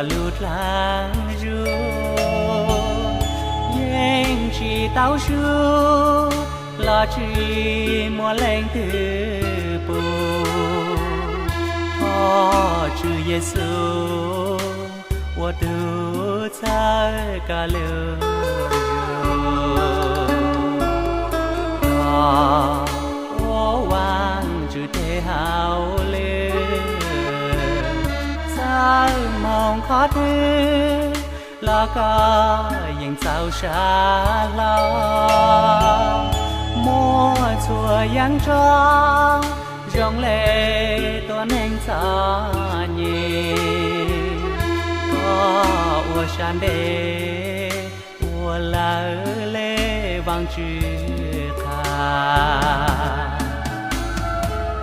lub dlaag zug, yeej tsis tau zug los tsis muaj leej twg pum. Thov Tswv Yexus ua tug txhawb koj lub zug. Koj ua Vaajtswv tes hauj lwm, txawm moog qhov twg los koj yeej txaus sab hlo. Muaj txhua yaav tso zoo le tuab neeg txom nyem, koj ua sab ntev ua lawv le Vaajtswv qha.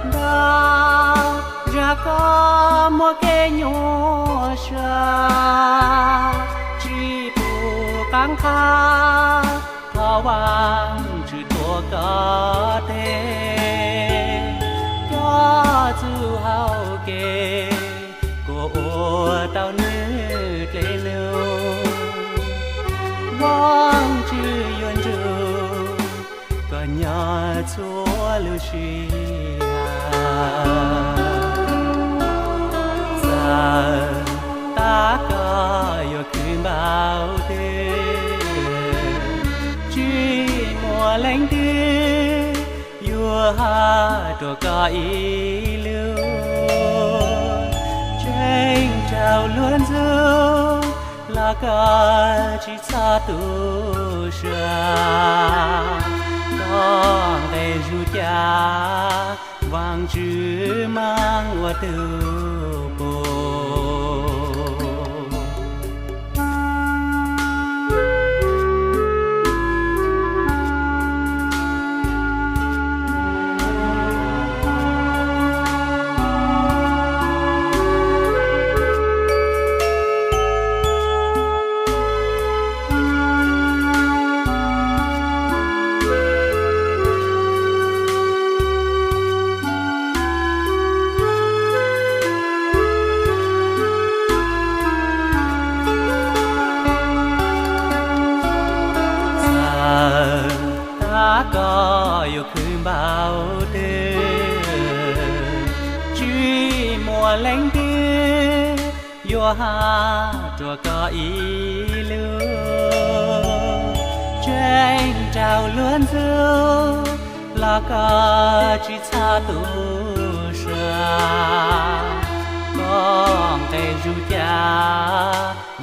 Ntaag zag koj muaj kev nyuaj sa, tsis pum qaab qha, thov Vaajtswv tuav koj teg, coj txuj hauv kev kuas ua tau nwg dlej lug. Vaajtswv yuav nrug koj nyob txhua lub sij hawm. Txawm tas koj yuav khwv npaum twg, tsis muaj leej twg yuav has rua koj ib lub. Tseeb raug luag ntxub los koj tsis txhob tu sua, koj nqe zuj ca, Vaajtswv maam ua tug pum. Txawm tas koj yuav khwv npaum twg, tsis muaj leej twg yuav has rua koj ib lub. Tseeb raug luag ntxub los koj tsis txhob tu sua, koj nqe zuj ca,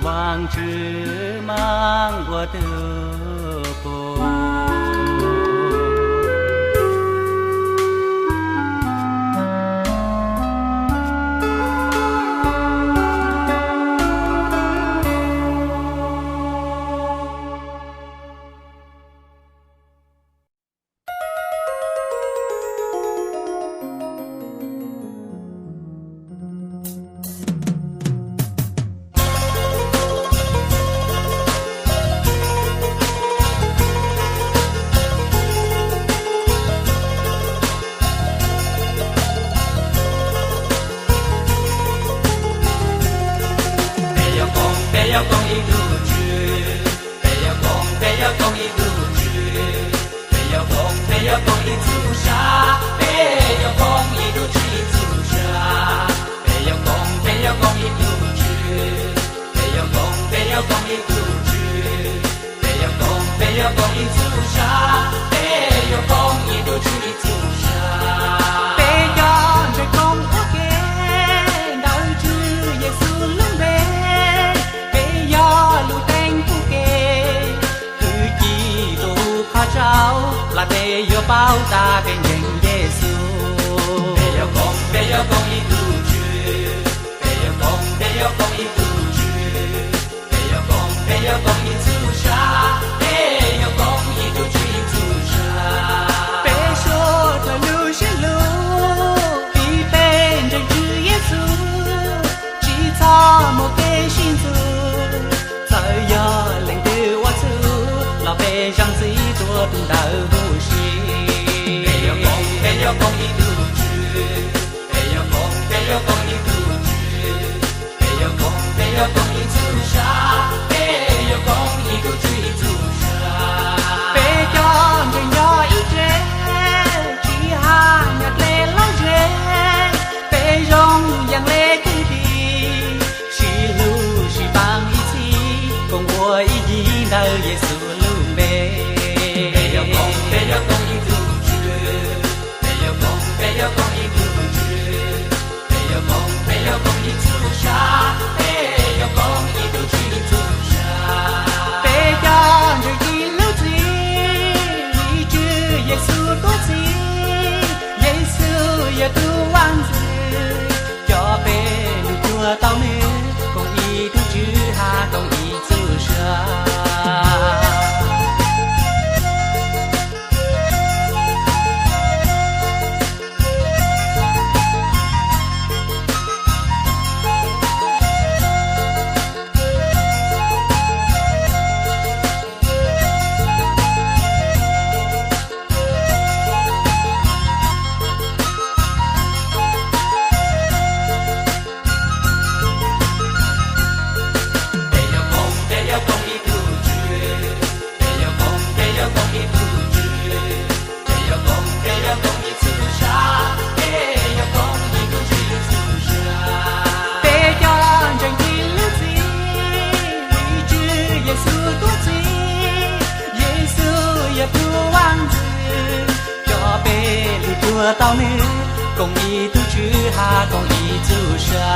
Vaajtswv maam ua tug pum. Peb yuav koom, peb yuav koom ib tug Tswv. Peb yuav koom, peb yuav koom ib tug Tswv. Peb yuav koom, peb yuav koom ib txuj sa. Peb yuav koom ib tug Tswv ib txuj sa. Peb yuav koom, peb yuav koom ib tug Tswv. Peb yuav koom, peb yuav koom ib tug Tswv. Peb yuav koom, peb yuav koom ib txuj sa. Peb yuav koom ib tug Tswv ib txuj sa. Peb cov ntseeg koom ua ke ntawm Tswv Yexus lub npe. Peb yog lub teeb pub kev, fwj chim tu qhov tsaus, los peb yuav paub tas peb ntseeg Yexus. Peb yuav koom, peb yuav koom ib tug Tswv. Peb yuav koom, peb yuav koom ib tug Tswv. Peb yuav koom, peb yuav koom ib txuj sa. Peb yuav koom ib tug Tswv ib txuj sa. Peb suav dlawg lub siab lug vim peb ntseeg Tswv Yexus, tsis txhob muaj kev sib ntxub. Txawm yog leej twg ua txuj los peb zaam txim rua tus ntawd huv si. Peb yuav koom, peb yuav koom ib tug Tswv. Peb yuav koom, peb yuav koom ib tug Tswv. Peb yuav koom, peb yuav koom tau nws koom ib tug tswv hab koom ib txuj sa. Peb cov ntseeg ib lub txim, Tswv Yexus tub txib, Yexus yog tug Vaajntxwv, coj peb lwm tuag tau nws koom ib tug tswv hab koom ib txuj sa.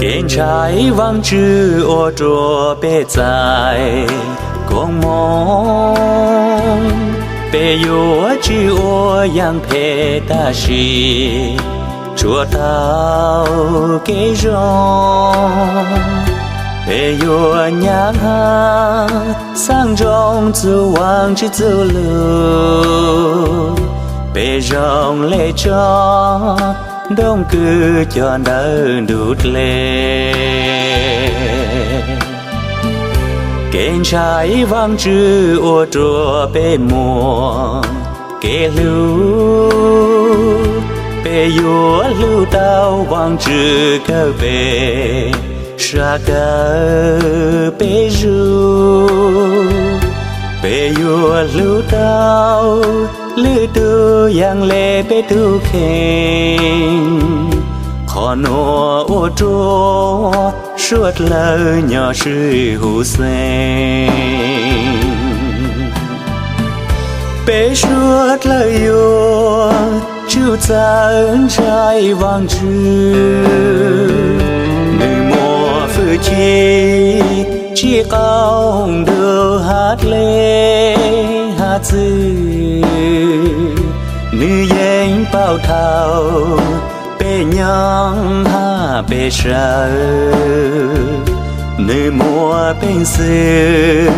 Kev ntshai Vaajtswv ua rua peb txais koob moov, peb yuav tsi ua yaam phem tab sis tsuas tau kev zoo. Peb yuav nyam has xaav ntsoov txug Vaajtswv txuj lug, peb zoo le tso ntooj kws cog ntawm ntug dlej. Kev ntshai Vaajtswv ua rua peb muaj kev hlub, peb yuav hlub tau Vaajtswv kawg peb sab kawg peb zug. Peb yuav hlub tau lwm tug yaam le peb tug kheej. Qhov nuav ua rua suav dlawg nyob swb huv xeeb. Peb suav dlawg yuav tsum txawj ntshai Vaajtswv. Nwg muaj fwj chim tsi qaug ntuj hab dlej hab txwj. Nwg yeej paub thaus peb nyoog hab peb sawv. Nwg muaj peev xwm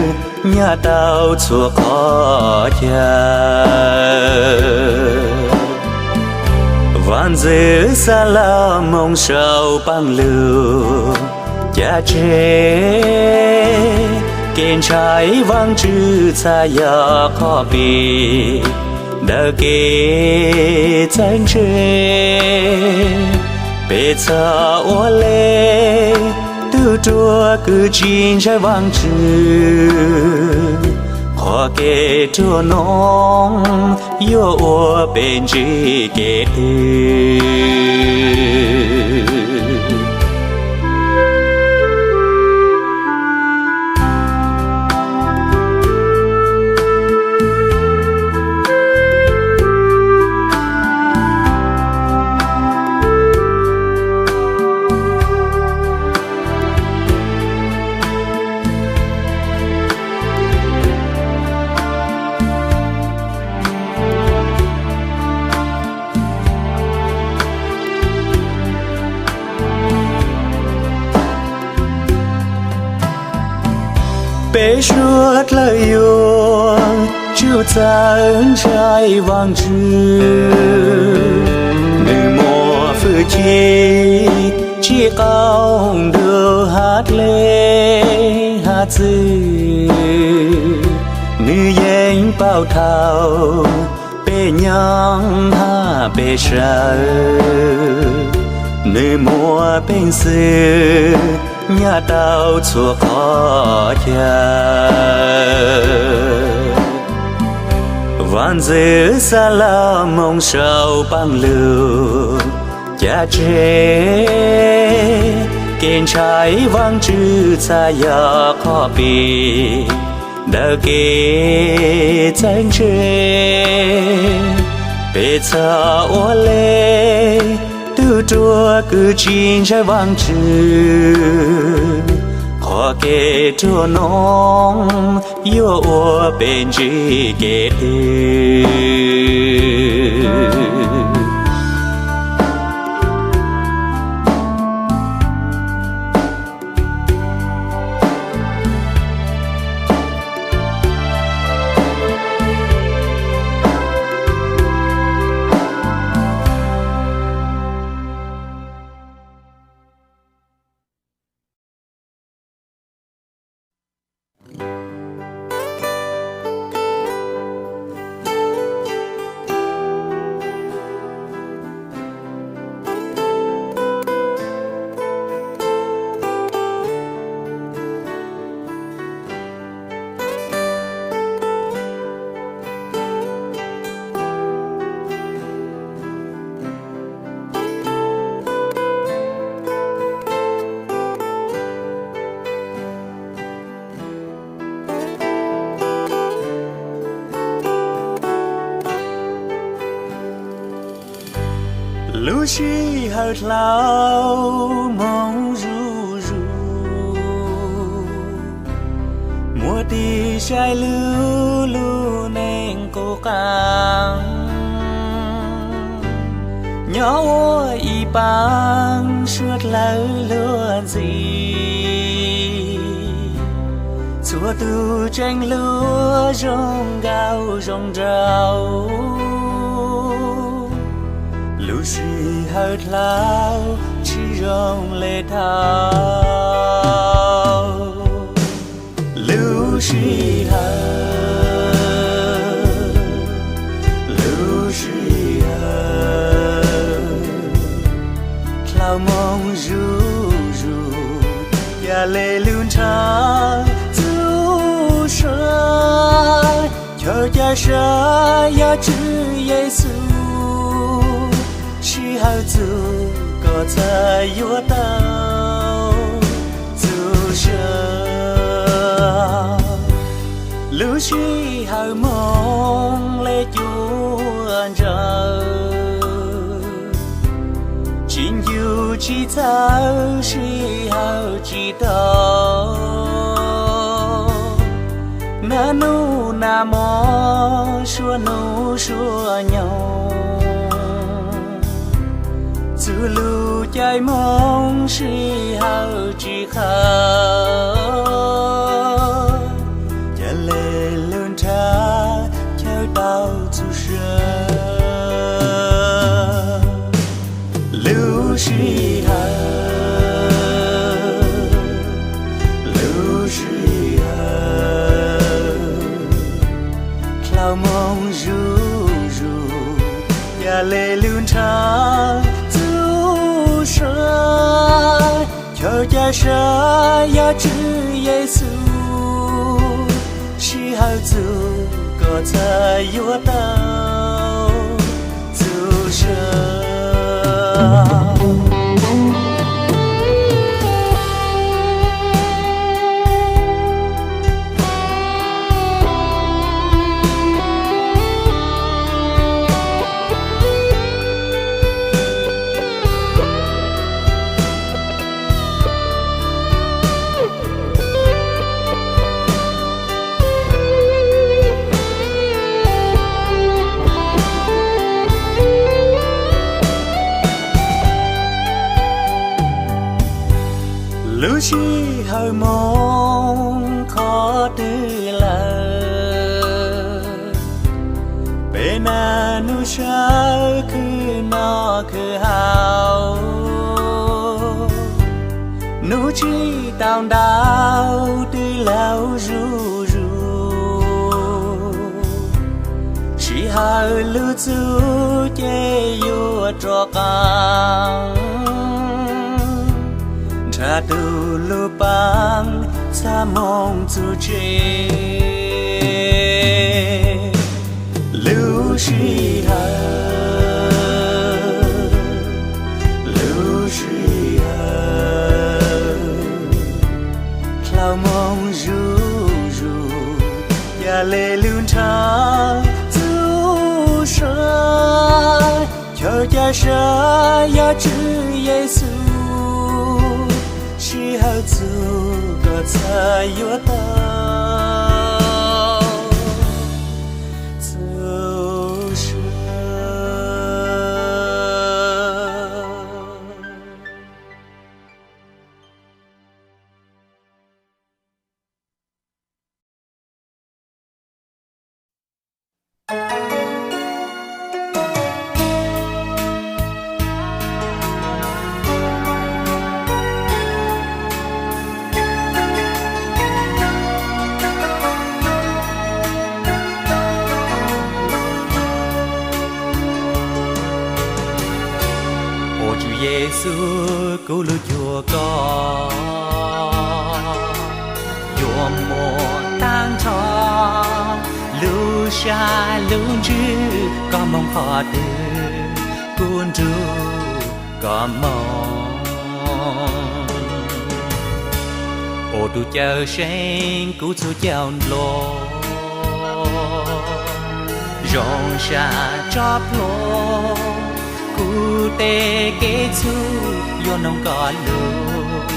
nyam tau txhua qhov chaw. Vaajntxwv Xalumoos sau paab lug cav tseg, kev ntshai Vaajtswv txhad yog qhov pim ntawm kev txawj ntse. Peb txhad ua le tug ruam kws tsi ntshai Vaajtswv, qhov kev ruam nuav yuav ua peb ntsib kev twg? Peb suav dlawg yuav tsum txawj ntshai Vaajtswv, nwg muaj fwj chim tsim qaug ntuj hab dlej hab txwj. Nwg yeej paub thaum peb nyoog hab peb sawv, nwg muaj peev xwm nyam tau txhua qhov chaw. Vaajntxwv Xalumoos sau paab lug caj tseg, kev ntshai Vaajtswv txhad yog qhov pib ntawm kev txawj ntse. Peb txhad ua le tug ruam kws tsi ntshai Vaajtswv, qhov kev ruam nuav yuav ua peb ntsib kev twg? Lub sij hawm dlhau moog zuj zus, muaj tig sai lug lub neej qub qaab, nyob ua ib paab suav dlawg luag ntxhi. Txhua tug tseem hlub zoo nkauj zoo nraug, lub sij hawm dlhau tsi zoo le thaum. Lub sij hawm, lub sij hawm dlhau moog zuj zus, ca le lug nrhav txuj sa. Chaw ca sa yog Tswv Yexus, sij hawm txug koj txhad yuav tau txuj sa. Lub sij hawm moog le cuaj ntsawg, tsi ncu tsi txawj sij hawm tsi tau. Nag nub nag mo, suav nub suav nyoog, txug lub caij moog sij hawm tsi qha, ca le lug nrhav chaw tau txuj sa. Lub sij hawm, lub sij hawm dlhau moog zuj zus, ca le lug nrhav txuj sa. Chaw ca sa yog Tswv Yexus, sij hawm txug koj txhad yuav tau txuj sa. Lub sij hawm moog qhov Peb naj nub sawv khwv noj khwv haus, nub tsis tau ntau twb laug zuj zus, sij hawm lub txuj ces yuav rov qab nrhab tus lub paab txhaj moog txug tsev. Lub sij hawm, lub sij hawm, dlhau moog zuj zus, ca le lub nrhab txuj sa, chaw ca sa yog Tswv Yexus, sij hawm txug koj txhaj yuav tau txuj sa. Ua Tswv Yexus, kuv lub cuag koj yuav muaj taag nrho, lub sab lub ntsws koj moog qhov twg, kuv nrug koj moog. Ua tus Cawmseej kuv txhua cauv nplooj, zoo sab tso plhuav, kuv tej kev txhub yuav noog koj lug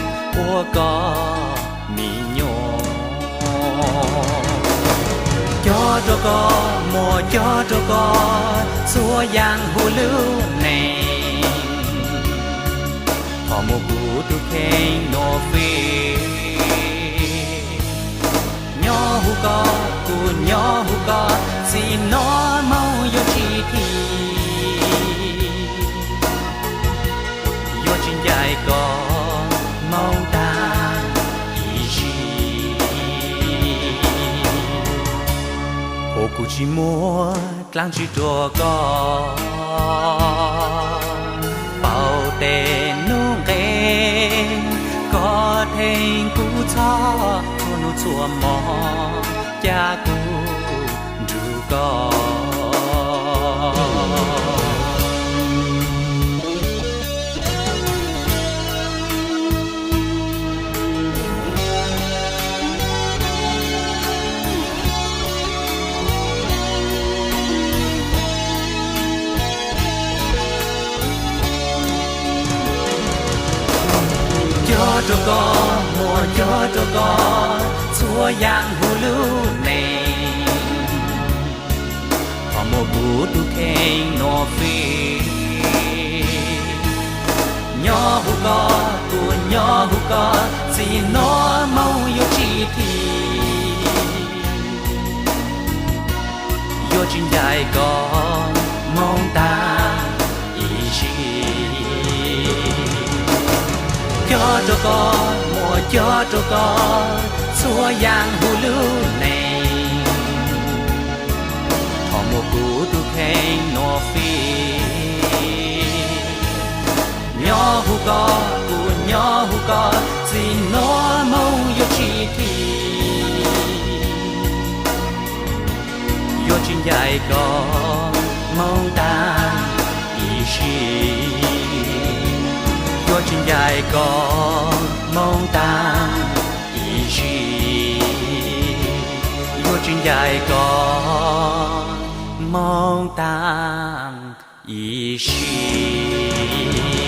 ua koj mi nyuam. Cog rua koj, muab cog rua koj txhua yaam huv lub neej, thov muab kuv tug kheej nuav fij. Nyob huv koj, kuv nyob huv koj, txij nuav moog yuav tsi thim, yuav tsi ncaim koj moog taag ib zig. Ua kuv tsi muaj dlaab tsi rua koj, pauv tes nub nqe, koj theej kuv txhoj txhua nub txhua mo, ca kuv nrug koj. Cog rua koj, muab cog rua koj txhua yaam huv lub neej, thov muab kuv tug kheej nuav fij. Nyob huv koj, kuv nyob huv koj, txij nuav moog yuav tsi thim, yuav tsi ncaim koj moog taag ib zig. Cog rua koj, muab cog rua koj txhua yaam huv lub neej, thov muab kuv tug kheej nuav fij. Nyob huv koj, kuv nyob huv koj, txij nuav moog yuav tsi thim, yuav tsi ncaim koj moog taag ib zig, yuav tsi ncaim koj moog taag ib zig, yuav tsi ncaim koj moog taag ib zig.